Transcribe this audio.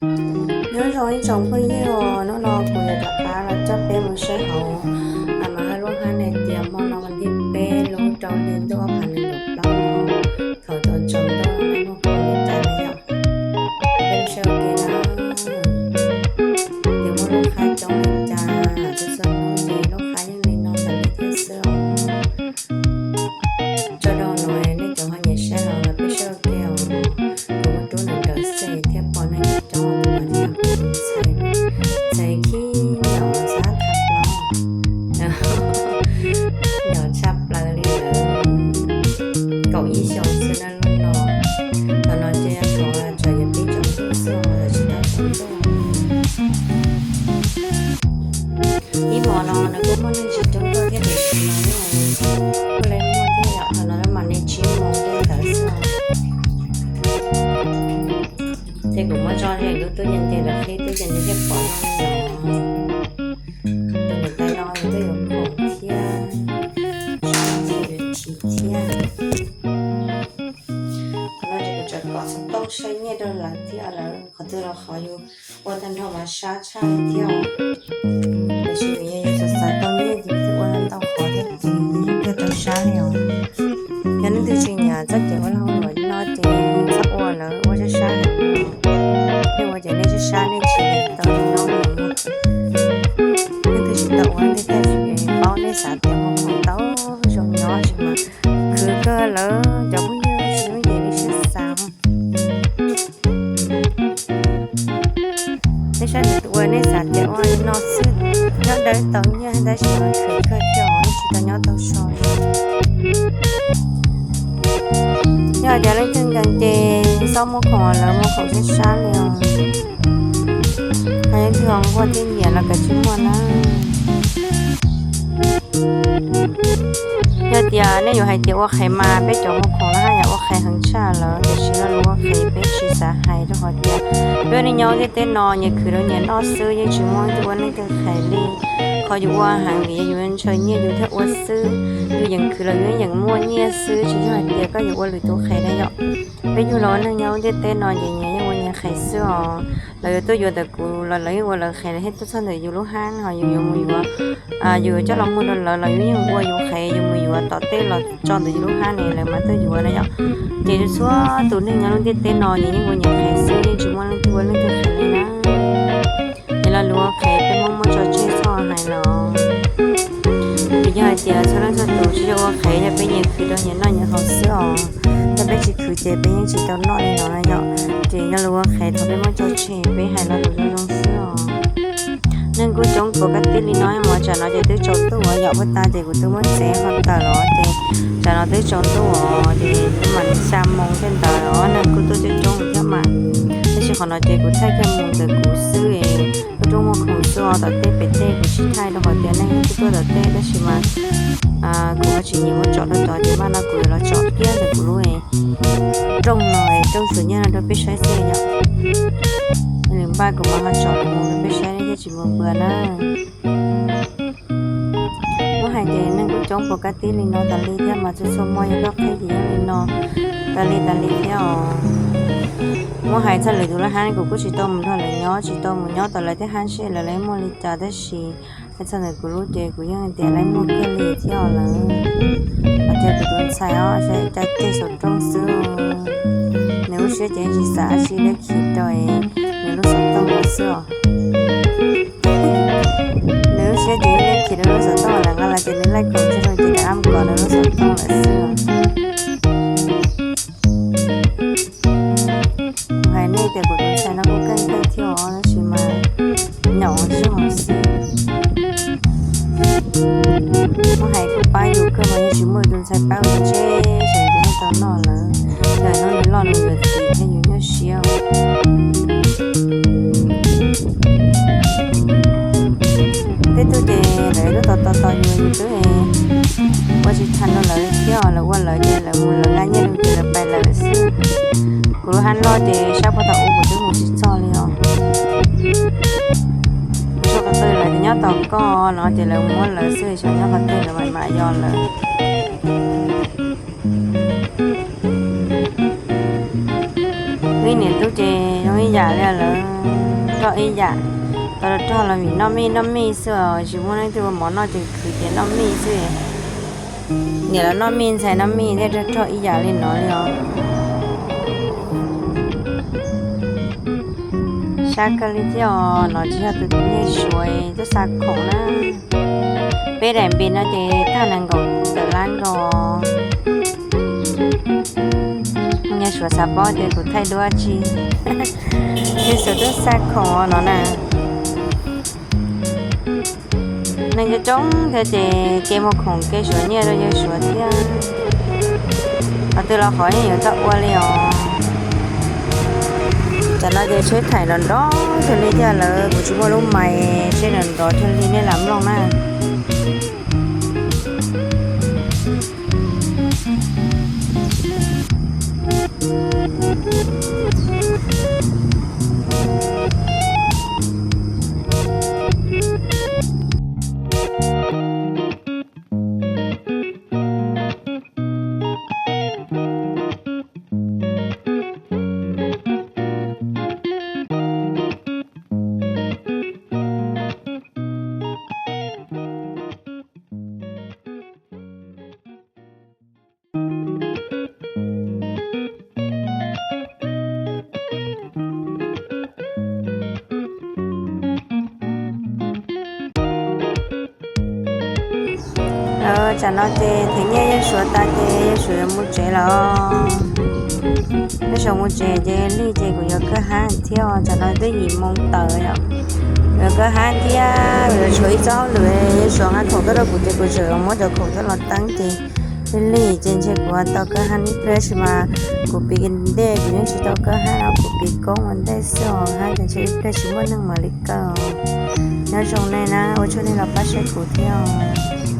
Nyob zoo ib tsoom phooj ywg, hnub no kuv yuav rov qab los coj peb mus saib hauv mas hauv lub hab ne tias hmo no vas thib peb lub rau hli ntuj ob phav nees nkaum plaub no, thaum tsaus ntuj muaj hmoov li cas na yom. Peb saib ua ke na, tias muaj lub hab coob li cas, txhua txhua hnub ces lub hab yeej li no tas li thiab xwb os. Tso rau no nej cov ho nyiam saib los los peb saib ua ke os. Kuv muab rub nrawm nrawm xwb thiaj pom neeg coob coob, kuv mas thiaj ntxhais, ntxhais khib nyom txhab tha plaub, nyom tshaj plaws li lawm. Kaum ib xyoos xwb na lub no. Thaum no ces yog thaum tsam yuav pib tsaus ntuj xwb los tsis tau tsaus ntuj. Ib hmo no nws kuj muaj neeg tsis coob tuaj thiab, tiam sis mas kuj li muaj thiab yom, thaum no mas li tsib moos tej ntawd xwb. Ces kuv muab tso ze lub tub yees ces lawv qhib tub yees ces thiaj pom no. Tus niam tais no nws twb yuav khoom thiab, sab no ces yuav tsis thiab. Qhov no ces kuv tseem kom xov tooj saib nyiaj rau lawv thiab, lawv qhov twg los qhov yus ua tag nrho mas sab tshaj li thiab. Tiam sis vim yog yus xav xav tau nyiaj ces thiaj ua ntau qhov thiab ces thiaj tau sab li os. Yog leej twg tsis nyiam txoj kev ua lag ua luam li no ces txhob ua, lawv ua sab sab heev li. Nej ua ces nej sab sab nej tsis tau li no li. Leej twg tsis tau ua nej thiaj paub, nej xav tias muaj khoom tau zoo nyob tab sis mas khwv kawg, lawv cov phooj ywg tsis muaj nyiam li siab xav. Nej saib tus ua nej xav tias ua li no xwb nyob dawb tau nyiaj tab sis mas khwv kawg thiab os, nej tsis tau nyob tau so. Yog tias leej twg nkees ces txhob muab khoom, lawv muab khoom sab sab li os. Hos leej twg ho nquag thiab nyiam los kav tsij muag na. Yog tias nej yuav hais tias ua qhev mas peb cov muag khoom no haj yam ua qhev heev tshaj lawm, tiam sis lo lus ua qhev peb tsis xav hais rau qhov tias peb ua neej nyob ntiaj teb no nyias khwv rau nyias noj xwb, yeej tsis muaj leej twg ua leej twg qhev li. Qhov yus ua heev vim yog yus ntshaw nyiaj yus thiaj ua xwb, yus yeem khwv los yus yeej yeem muaj nyiaj xwb, tsis yog hais tias koj yuav ua lwm tus qhev na yom. Peb yug los ua neej nyob ntiaj teb no ces nyias yeej ua nyias qhev xwb os. Lawv yuav tuaj yuav ntawm kuv los lawv yeej ua lawv qhev, lawv thiaj tuaj txog ntawm yus lub hab, ho yus yuav mus yuav, yus yuav coj los muag rau lawv los yus yeej ua yus qhev, yus mus yuav tom tej los tso ntawm yus lub hab ne lawv mam tuaj yuav na yom. Ces txhua tus neeg nyob lub ntiaj teb no ces yeej ua nyias qhev xwb, yeej tsis muaj leej twg ua leej twg qhev li na. Ces lo lus ua qhev peb muab muab tso tseg txhob hais los. Ces yog hais tias txhua leej txhua tus tsis yog ua qhev, yog peb nyias khwv rau nyias noj nyias haus xwb os. Yog peb tsis khwv ces peb yeej tsis tau noj li no na yom. Ces yog lus ua qhev thov peb muab tso tseg, peb hais lo lus zoo zoo xwb os. Neeg kuj coob puas kab tib li no, hmo tsam no ces twb tsaus ntuj ua yom, puag ta ces kuv twb muab txiav qhov tawm los ces tsam no twb tsaus ntuj os, ces twb mam xya moos tej ntawd os, neeg kuj tuaj coob coob thiab mas. Tab sis qhov no ces kuv thaij kiag mus ntawm kuv xwb, kuv rub muag khoom xwb os, tom tej pem tej kuv tsis thaij rau qhov tias neeg kuj tuaj tom tej tab sis mas kuv ho tsis nyiam muab tso rau tod ces maj no kuv yuav los tso kiag ntawm kuv lub rooj no, rooj xwm nyiaj no rau peb saib xwb yom. Lwm npaj kuv mam ho tso mus rau peb saib thiaj tsis npua npua na. Muab hais ces neeg kuj coob puas kab tib li no tas li thiab mas txhua txhua hmo yog koj qhib ces yeej li no tas li tas li thiab os. Muab hais txog lwm tus lub hab kuv kuj tsis tau mus nrog lawv nyob, tsis tau mus nyob tom lawv tej hab seb lawv muaj li cas tab sis hais txog ntawm kuv lub ces kuv yeej tias lawv muaj kawg li thiab os lawm. Hos tias kuv tus ntxhais os, saib cai ceg saum rooj xwb. Nws lub siab ces tsis xav dab tsi, lawv khiv rau nws lub xov tooj lawm xwb os. Nws lub siab ces lawv khiv rau lub xov tooj lawm, nqa los ces nws laij kaum tseg rau ces lawv ab mus kov nws lub xov tooj lawm xwb os. Kuv hais nej tias kuv tus ntxhais no kuj keej kawg thiab os, tab sis mas nyaum zog xwb. Muab hais kuj pab yus kawg mas yog tsis muaj tus ntxhais pab yus ntshe xyov yus tau noj lawm. Yog hnub nws loj nws yuav txim thiab yus nyuaj siab. Tej tug ces lawv lub tos tos tos yus, yus twb ua tsis tau rau lawv thiab, lawv ua lawv ces lawv mus lawv nqa nyiaj rau ces lawv pais lawm xwb. Kuv lub hab loj ces sab puag thaum ub kuv twb mus tsis txog li os. Kuv tso qhov twg lawv tias nyob tos koj no ces lawv muab lawv xwb, xyov nyob qhov twg lawv mam mam yos lawm. Wb niam tub ces zoo ib yam li lawv Rog ib yam, tau rog los vim noj mij noj mij xwb os, tsis muaj leej twg ua mov noj ces khwv tias noj mij xwb. Niam los noj mij, ntxhais noj mij thiab, rog rog ib yam li no li os. Sab kawg li thiab os, no tsis yog tus nyiag Suav tuaj xa khoom na. Peb daim npis no ces tag nees nkaum tawm lab nkaus. Nyiag Suav xav paub tias kuv thaij duab tsi. Nyiag Suav tuaj xa khoom no na. Neeg coob coob thiab ces kev muag khoom kev Suav nyiaj rau yawg Suav thiab. Qhov twg los qhov yeej yuav tau ua li os. Tam no ces tsheb thaim nrov nrov thiaj li thiab lawm, kuv tsis muaj lub mais, tsheb nrov nrov thiaj li nej lam mloog na. Tsam no ces them nyiaj yawg Suav tas ces yawg Suav yuav mus tsev lawm. Yawg Suav mus tsev ces lig ces kuv yuav kawg hab thiab os. Tsam no twb yim moo tawm, yuav kawg hab thiab, yuav tshuav ib txoj hauj lwm, yawg Suav nqa khoom tuaj rau kuv ces kuv tseem muab cov khoom coj los teeb ces lig lig ces ntshe kuv tau kawg hab ib pliag tab sis mas kuv piv ntej kuv yeej tsis tau kawg hab no, kuv piv koob ua ntej xwb os, hab ces ntshe ib pliag tsis muaj neeg mam li kaw. Nyob zoo nej na, ua tsaug nej los pab saib kuv thiab os.